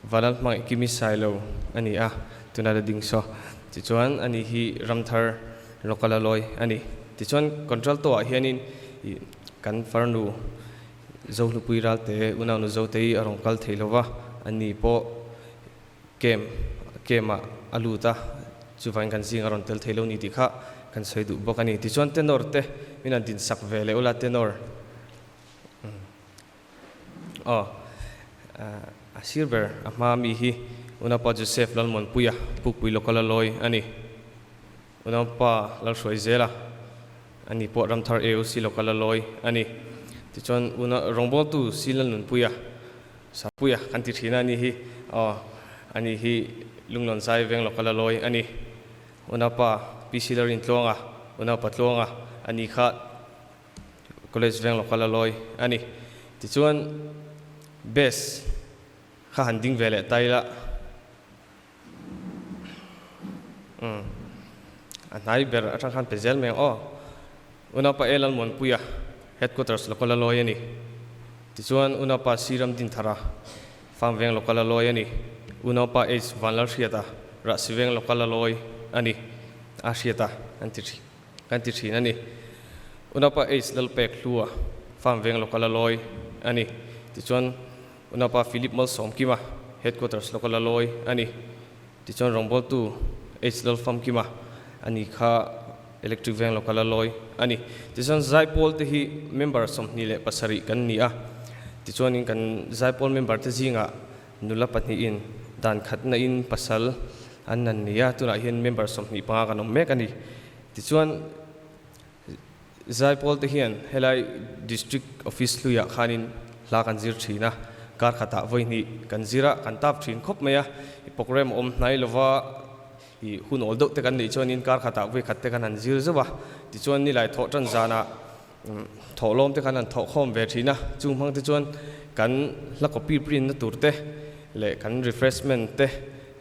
Vanal Hmangaih Kimi Sailo a ni a, tuna la ding saw. Tichuan ani hi Ramthar Local a lawi a ni. Tichuan Contralto ah hianin ih kan farnu Zohlupui Ralte unaunu Zotei a rawn kal thei lo va, ani pawh Camp camp ah a lut a, chuvangin kan zing a rawn tel thei lo ni tih kha kan sawi duh bawk a ni. Tichuan tenor te min han din sak ve leh ula tenor aw a sir ber a hma mi hi Unaupa Joseph Lalmuanpuia Pukpui Local a lawi a ni. Unaupa Lalhruaizela a ni pawh Ramthar AOC Local a lawi a ni. Tichuan una rawngbawltu Si Lalnunpuia Sapuia kan ti thin a ni hi aw a ni hi Lunglawn Zai Veng Local a lawi a ni. Unaupa PC Lalrintluanga Unaupa Tluanga a ni kha College Veng Local a lawi a ni. Tichuan Base kha han ding ve leh ta ila. Umm a hnai ber atang khan pe zel mai ang aw. Unaupa A Lalmuanpuia Headquarters Local a lawi a ni. Tichuan Unaupa C Ramdinthara Farm Veng Local a lawi a ni. Unaupa H Vanlalhriata Rahsi Veng Local a lawi a ni. A hriata kan ti thin kan ti thin a ni. Unaupa H Lalpek Hlua Farm Veng Local a lawi a ni. Tichuan Unaupa Philip Malsawmkima, Headquarters Local a lawi a ni. Tichuan rawngbawltu H Lalfamkima a ni kha Electric Veng Local a lawi a ni. Tichuan Zaipawl te hi member 27 kan ni a. Tichuanin kan Zaipawl member te zingah nula pahnihin dan khatna in pasal an nan ni a, tunah hian member 25 kan awm mek a ni. Tichuan Zaipawl te hian helai District Office hluiah khanin hla kan zir thin a, kar khatah vawi hnih kan zir a, kan tap thin khawp mai a, i program awm hnai lova i hun awl deuh te kan neih chuanin kar khatah vawi khat te kan han zir zeuh a, tichuan nilai thawh tan zanah thawhlawm te kan han thawhkhawm ve thin a, chung hmang te chuan kan hla copy print na tur te leh kan refreshment te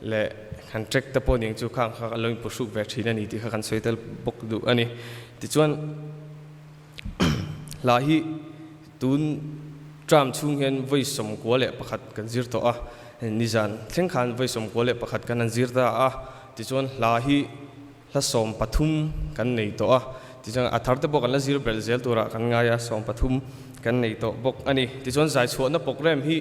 leh kan track te pawh ning chu khang kha a lo inpu hruk ve thin a ni tih kha kan sawi tel bawk duh a ni. Tichuan hla hi tun term chhung hian vawi 91 kan zir tawh a, nizan thleng khan vawi 91 kan han zir ta a, tichuan hla hi hla 13 kan nei tawh a, tichuan a thar te pawh kan la zir belh zel turah kan ngai a, 13 kan nei tawh bawk a ni. Tichuan zai chhuahna program hi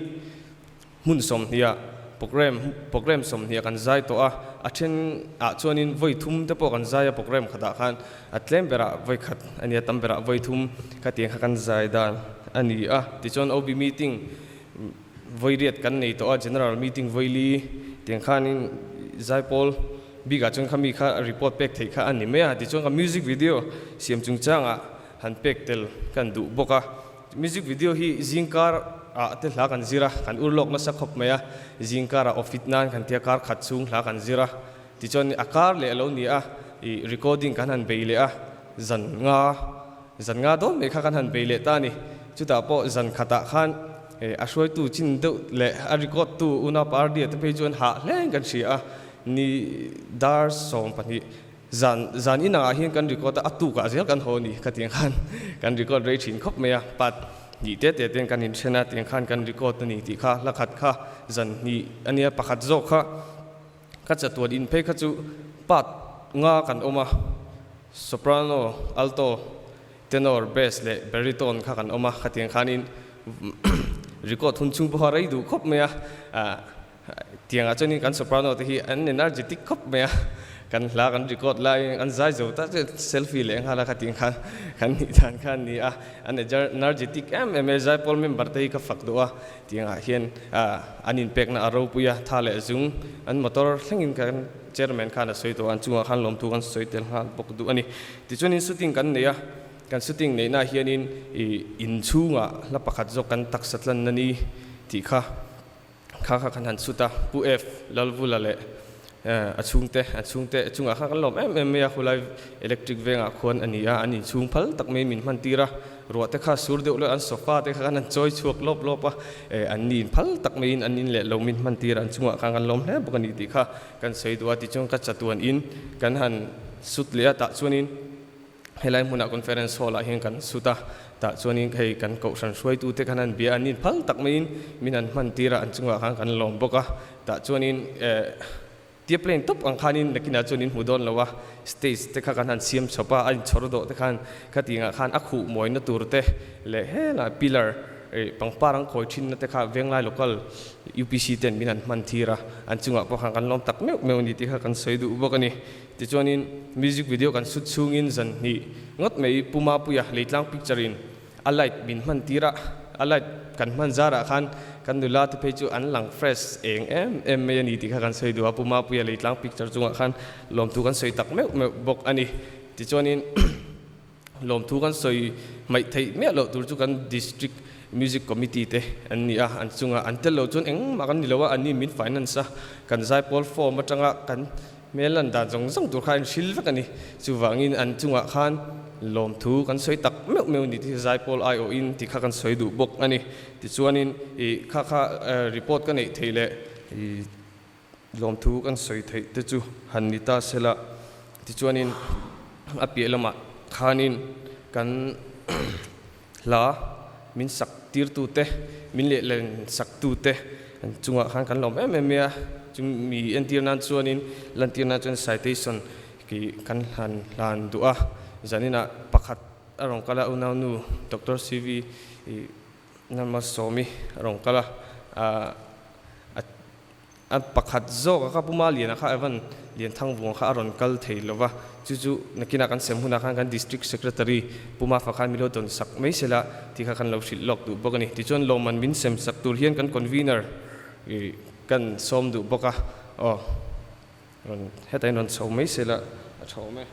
Hmun 20 ah program program 20 kan zai tawh a, a then ah chuanin vawi thum te pawh kan zai a program khatah khan a tlem berah vawi khat a nia tam berah vawi thum khatiang kha kan zai dan a ni a. Tichuan OB meeting vawi riat kan nei tawh a, general meeting vawi li tiang khanin zaipawl bikah chuan khami kha report pek theih kha a ni mai a. Tichuan ka music video siam chungchangah han pek tel kan duh bawk a, music video hi zingkar. ah te hla kan zir a, kan ur lawk nasa khawp mai a, zing kar ah ofit nan kan tia kar khat chhung hla kan zir a, tichuan a kar leh a lo ni a, ih recording kan han bei leh a, zan nga zan nga dawn mai kha kan han bei leh ta a ni, chutah pawh zan khatah khan a hruaitu chin deuh leh a record tu Una Pardia te phei chuan hah hleng kan hria a, ni dar 12 Zan zan inang ah hian kan record a, a tuk ah zel kan haw a ni kha tiang khan kan record rei thin khawp mai a, part hnih te te ten kan inthen a tiang khan kan record a ni tih kha hla khat kha zan hnih a nia pakhat zawk kha ka chatuan in phei kha chu part nga kan awm a, soprano, alto, tenor, bass leh baritone kha kan awm a kha tiang khanin record hun chhung pawha rei duh khawp mai a. Tiangah chuanin kan soprano te hi an energetic khawp mai a, kan hla kan record laiin an zai zo ta chu selfie leh nghal a kha tih khan kan nih dan kha a ni a, an energetic em em e, Zaipawl member te hi ka fak duh a, tiangah hian an inpekna a ropui a, tha leh zung an motor thlengin kan chairman khan a sawi tawh a, an chungah khan lawmthu kan sawi tel nghal bawk duh a ni. Tichuanin shooting kan nei a, kan shooting neihna hianin ih inchhungah hla pakhat zawk kan taksa tlanna ni tih kha. Kha kha kan han chhut a, Pu F. Lalvula leh a chhungte, an chhungte chungah khan kan lawm em em mai a, khulai electric vengah khuan a ni a, an inchhung phal tak mai min hman tir a, ruah te kha sur deuh leh an sofa te kha kan han chawi chhuak lawp lawp a, an ni in phal tak maiin an in leh lo min hman tir a, an chungah khan kan lawm hle bawk a ni tih kha kan sawi duh a, tichuan ka chatuan in kan han sut leh a, tah chuanin. Helai hmunah conference hall ah hian kan sut a, tah chuanin hei kan kohhran hruaitute khan an bia a, an inphal tak maiin min an hman tir a, an chungah khan kan lawm bawk a, tah chuanin eh tia plane tawp ang khanin nakinah chuan in hmu dawn lo a, stage te kha kan han siam chawp a, a inchhawr dawh te khan khatingah khan a khuh mawina tur te leh helai pillar eh pangpar an khawi thinna te kha Venglai local UPC ten min han hman tir a, an chungah pawh khan kan lawm tak meuh meuh a ni tih kha kan sawi duh bawk a ni. Tichuanin music video kan shoot chhungin zan hnih ngawt mai Pu Mapuia Leitlang picture in a light min hman tir a, a light kan hman zarah khan kan nula te phei chu an lang fresh eng em em mai a ni tih kha kan sawi duh a, Pu Mapuia Leitlang picture chungah khan lawmthu kan sawi tak meuh meuh bawk a ni. Tichuanin lawmthu kan sawi hmaih theih miah loh tur chu kan District Music Committee te an ni a, an chungah an tel loh chuan engmah kan ni lo a, an ni min finance a, kan zaipawl form atanga kan Hmel lan dan zawng zawng tur kha a inhril vek a ni. Chuvangin an chungah khan lawmthu kan sawi tak meuh meuh ni tih Zaipawl aiawhin tih kha kan sawi duh bawk a ni. Tichuanin ih kha kha report ka neih theih leh ih lawmthu kan sawi theih te chu han ni ta sela. Tichuanin a piah lamah khanin kan hla min sak tirtute, min lehlen saktute an chungah khan kan lawm em em mai a, chumi entir nan chuanin lantir nan chuan citation ki kan han hlan duh a, zaninah pakhat a rawn kal a, unaunu Doctor CV Nalmasawmi a rawn kal a, A pakhat zawk a ka puma lian a kha Evan Lianthangvunga kha a rawn kal thei lo va, chu chu nakinah kan sem hunah khan kan District Secretary Puma fa khan min lo dawn sak mai se la tih kha kan lo hrilh lawk duh bawk a ni. Tichuan lawmman min sem sak tur hian kan Convener kan sawm duh bawk a, aw rawn hetah hian rawn chho mai se la a tha awm e.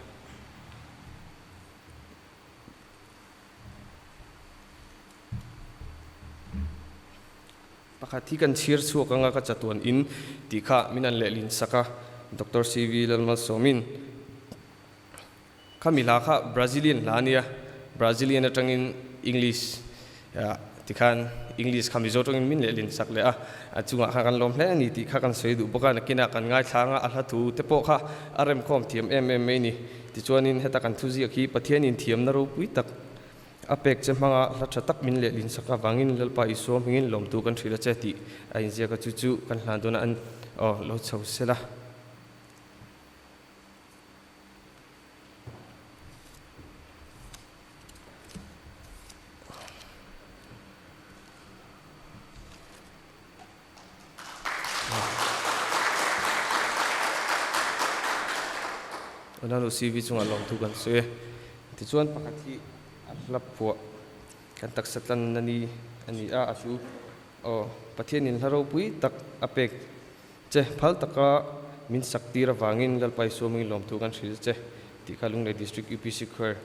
Pakhat hi kan chhir chhuak anga ka chatuan in tih kha min an lehlin sak a, Doctor CV Lalmalsawmin kha mi hla kha Brazilian hla a nia, Brazilian atangin English tikhan English kha Mizo tawngin min lehlin sak leh a, a chungah khan kan lawm hle a ni tih kha kan sawi duh bawk a, nakinah kan ngaithla anga a hla thu te pawh kha a remkhawm thiam em em mai a ni. Tichuanin heta kan thuziak hi Pathianin thiamna ropui tak A pek che hmanga hla tha tak min lehlin sak avangin Lalpa Isua hmingin lawmtu kan hrilh a che tih a inziak a, chu chu kan hlan dawn a, an aw lo chho sel a. Ronaldo CV chungah lawmthu kan sawi e. Tichuan pakhat hi a hla phuah kan taksa tlanna ni a ni a, a chu aw Pathianin hla ropui tak a pek che phal taka min sak tir avangin Lalpa Isua mingin lawmthu kan hrilh che tih kha Lunglei District UPC Choir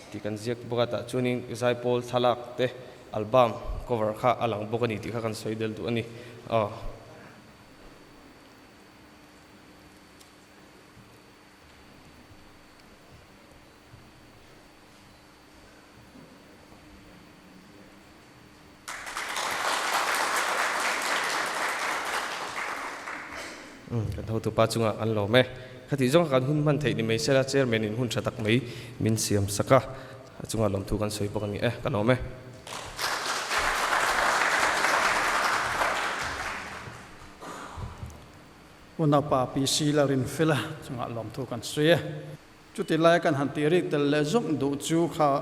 tih kan ziak bawk a, tah chuanin zaipawl thlalak te. Album cover kha a lang bawk a ni tih kha kan sawi del duh a ni. Aw. Kan hotupa chungah kan lawm e. Khatih zawng kha kan hun hman theih ni mai sela chairman in hun tha tak mai min siam sak a, a chungah lawmthu kan sawi bawk a ni e, ka lawm e. Unaupa PC Lalrinfela chungah lawmthu kan sawi e. Chuti laia kan han tih rik tel leh zawk duh chu kha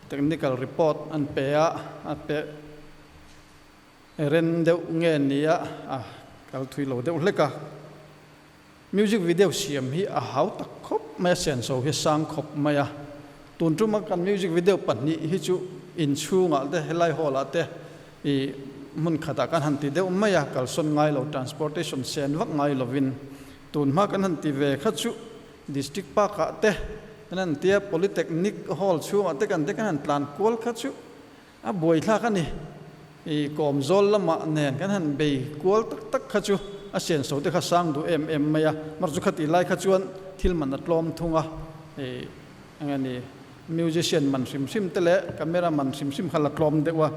technical report an pe a, a pe ren deuh nge nia a kal thui lo deuh hlek a. Music video siam hi a hau tak khawp mai a, senso hi a sang khawp mai a. Tun tuma kan music video pahnih hi chu inchhungah te helai hall ah te i hmun khatah kan han ti deuh mai a, kalsawn ngai lo transportation sen vak ngai lovin Tun hma kan han ti ve kha chu District Park ah te kan han tia Polytechnic Hall chhungah te kan te kan han tlan kual kha chu a buaithlak a ni. I kawmzawl lamah nen kan han bei kual tak tak kha chu a senso te kha sang duh em em mai a. Mar chu khati lai kha chuan thil man a tlawm thung a, i eng nge ni musician man hrim hrim te leh camera man hrim hrim kha la tlawm deuh a.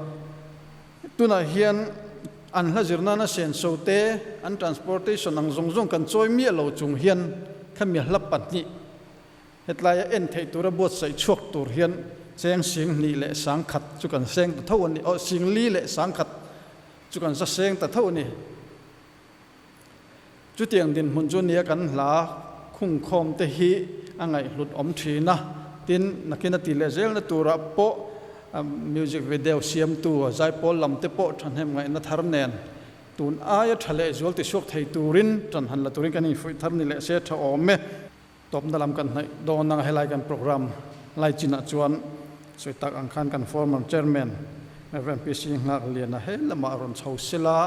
Tunah hian an hla zir nana senso te, an transportation ang zawng zawng kan chawi miah lo chung hian khami hla pahnih hetlaia en theih tura buatsaih chhuak tur hian cheng sing hnih leh sang khat chu kan seng ta tho a ni, aw sing li leh sang khat chu kan za seng ta tho a ni. Chutiang dinhmun chu nia kan hla khungkhawm te hi a ngaihhlut awm thin a, tin nakin a ti leh zelna turah pawh music video siamtu zaipawl lam te pawh thahnem ngaihna thar nen tun aia tha leh zual tisuak thei turin tan han la turin kan infuih thar ni leh se tha awm e. Tawpna lam kan hnaih dawn ang a, helai kan program lai chinah chuan sawi tak ang khan kan former chairman Rev. PC Nghakliana he lamah rawn chho sela,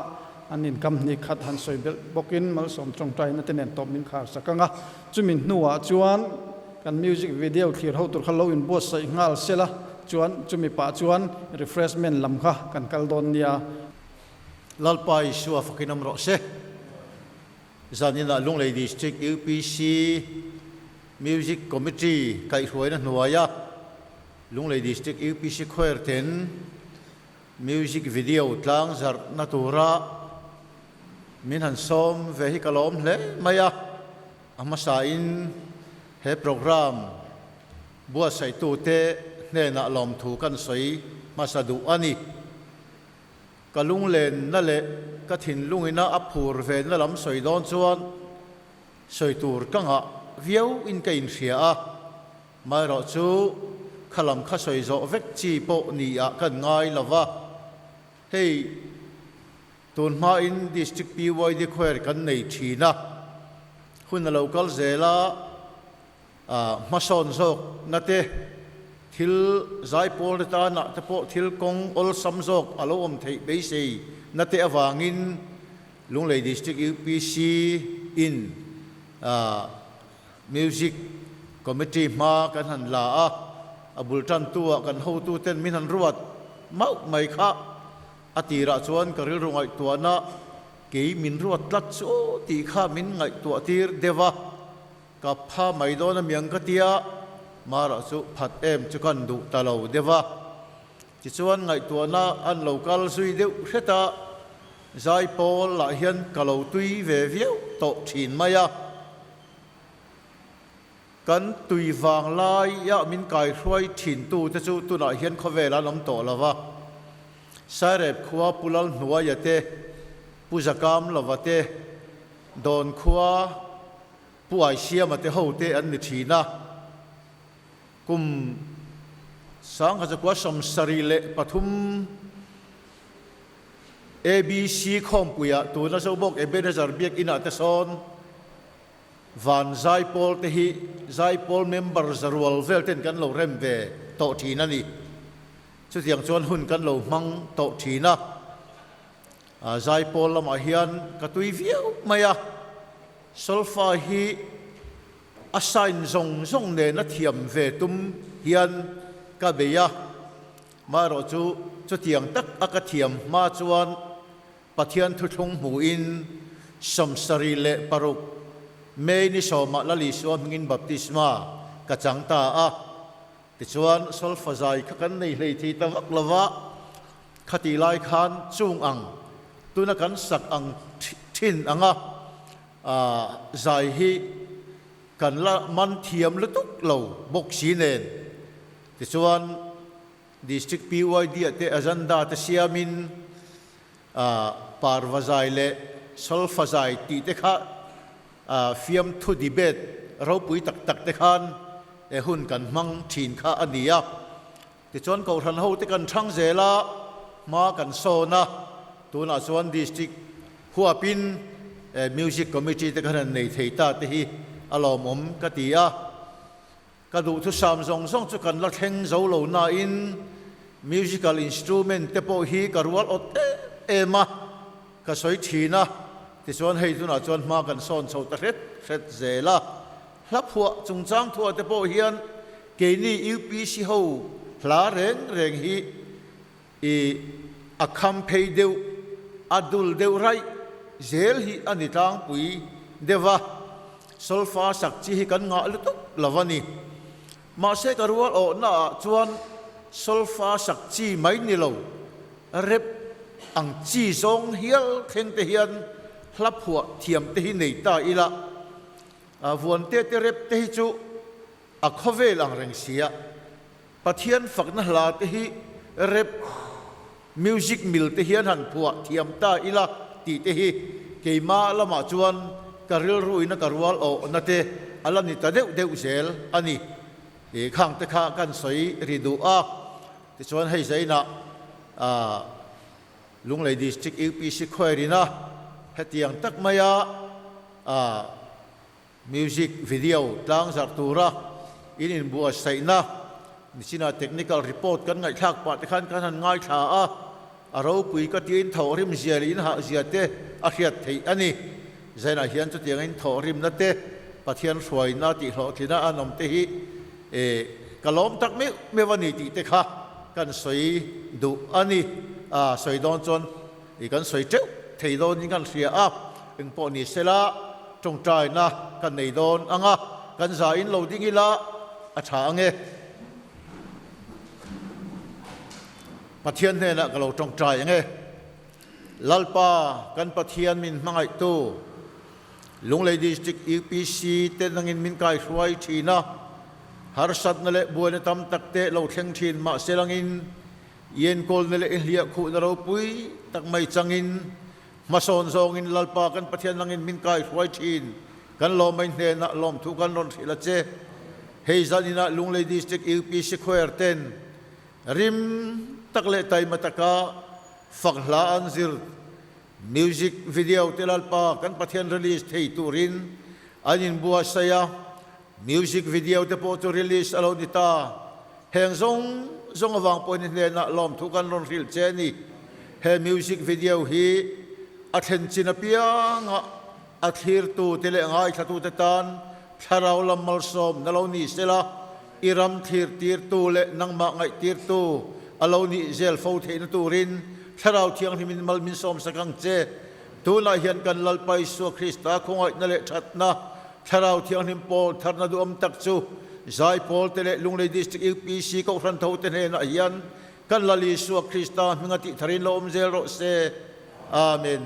an inkam hnih khat han sawi belh bawkin malsawm tawngtaina te nen tawp min khar sak ang a, chumi hnuah chuan kan music video thlir ho tur kha lo inbuatsaih nghal sela chuan chumi pah chuan refreshment lam kha kan kal dawn nia. Lalpa Isua fakin awm rawh se. Zaninah Lunglei District UPC Music Committee kaihhruaina hnuaia Lunglei District UPC Choir ten Music Video tlang zarhna tura min han sawm ve hi ka lawm hle mai a. A hmasain he program buatsaihtute hnenah lawmthu kan sawi hmasa duh a ni. Ka lunglenna leh ka thinlungina a phur venna lam sawi dawn chuan sawi tur ka ngah viau in ka inhria a, maherawh chu kha lam kha sawi zawh vek chi pawh ni ah kan ngai lo va, hei tun hmain District PYD Choir kan nei thin a, hun a lo kal zel a. Hmasawn zawk na te, thil zaipawl te tanah te pawh thil kawng awlsam zawk a lo awm theih beisei na te avangin Lunglei District UPC in Music Committee hma kan han la a, a bul tantu ah kan hotu ten min han ruat mauh mai kha a tirah chuan ka rilru ngaihtuahna kei min ruat tlat chu aw tih kha min ngaihtuah tir deuh a. Ka pha mai dawn a miang ka tia, Mara chu phat em chu kan duh ta lo deuh a. Tichuan ngaihtuahna an lo kal zui deuh hret a, Zaipawl lah hian ka lo tui ve viau tawh thin mai a. Kan tui vang laia min kaihruai thintu te chu tunah hian khawvel an awm tawh lo va. Sairep khua Pu Lalhnuaia te, Pu Zakam Lova te, Dawn khua Pu Aisiama te ho te an ni thin a, kum 1973 ABC khawmpuiah tuna Zobawk Ebenezer Biakinah te sawn Van Zaipawl te hi Zaipawl member zarual vel ten kan lo rem ve tawh thin a ni. Chutiang chuan hun kan lo hmang tawh thin a. Zaipawl lamah hian ka tui viau mai a, solfa hi a sign zawng zawng nena thiam ve tum hian ka bei a. Marawh chu chutiang tak a ka thiam hma chuan Pathian thuthlung hmuhin 76 May ni sawmah Lal Isua hmingin baptisma ka chang ta a. Tichuan solfa zai kha kan nei hlei thei ta vak lo va, khatih lai khan chung ang tuna kan sak ang thin anga zai hi kan la man thiam lutuk lo bawk si nen. Tichuan District PYD ah te agenda te siamin parva zai leh solfa zai tih te kha fiamthu debate ropui tak tak te khan hun kan hmang thin kha a ni a. Tichuan Kohhran ho te kan thang zel a, hma kan sawn a, tunah chuan District huapin Music Committee te khan han nei thei ta te hi a lawmawm ka ti a. Ka duhthusam zawng zawng chu kan la thleng zo lo nain musical instrument te pawh hi ka rual awt em em a, ka sawi thin a, tichuan hei tunah chuan hma kan sawn chho ta hret hret zel a. Hla phuah chungchang thuah te pawh hian keini UPC ho hla reng reng hi i a kham phei deuh, a dul deuh raih zel hi a ni tlangpui deuh a, solfa sak chi hi kan ngah lutuk lo a ni. Mahse ka rual awhna ah chuan solfa sak chi mai ni lo, rep ang chi zawng hial thleng te hian hla phuah thiam te hi nei ta ila, vuan te te rep te hi chu a khawvel ang reng sia. Pathian fakna hla te hi rap music mil te hian han phuah thiam ta ila tih te hi keimah lamah chuan ka rilruina ka rual awhna te a la ni ta deuh deuh zel a ni. I khang te kha kan sawi ri duh a, tichuan hei zainah Lunglei District UPC Choir-ina hetiang tak maia Music video tlang zarh tura in inbuatsaihna nichinah technical report kan ngaihthlak pah te khan kan han ngaithla a, a ropui ka tiin thawhrim zia leh inhah zia te a hriat theih a ni. Zainah hian chutiangin thawhrimna te, Pathian hruaina tih hlawhtlina an awm te hi ka lawm tak meuh meuh a ni tih te kha kan sawi duh a ni. A sawi dawn chuan i kan sawi teuh thei dawnin kan hria a, engpawh ni sela tawngtaina kan nei dawn ang a, kan za in lo ding ila a tha ang e. Pathian hnenah ka lo tawngtai ang e. Lalpa kan Pathian min hmangaihtu Lunglei District UPC te nangin min kaihruai thin a, harsatna leh buaina tam tak te lo thleng thin mahse langin Ienkawl na leh inhliah khuhna ropui tak mai changin, hmasawn zawngin Lalpa kan Pathian langin min kai hruai thin. Kan lawmai hnenah lawmthu kan rawn hrilh a che. Hei zan inah Lunglei District UPC Choir ten rim tak leh taima taka fak hla an zir. Music video te Lalpa kan Pathian release thei turin an inbuatsaih a. Music video te pawh chu release a lo ni ta. Heng zawng zawng avang pawhin i hnenah lawmthu kan rawn hrilh che a ni. He music video hi a thlen chin apianga a thlirtu te leh ngaithlatu te tan thlarau lam malsawm na lo ni sela, i ram thlir tirtu leh nangmah ngaih tirtu a lo nih zel fo theihna turin Thlarau Thianghlimin mal min sawmsak ang che. Tunah hian kan Lalpa Isua Krista khawngaihna leh thatna, Thlarau Thianghlim pawl tharna duhawm tak chu Zaipawl te leh Lunglei District UPC Kohhran tho te hnenah hian kan Lal Isua Krista hminga tih tharin lo awm zel rawh se. Amen.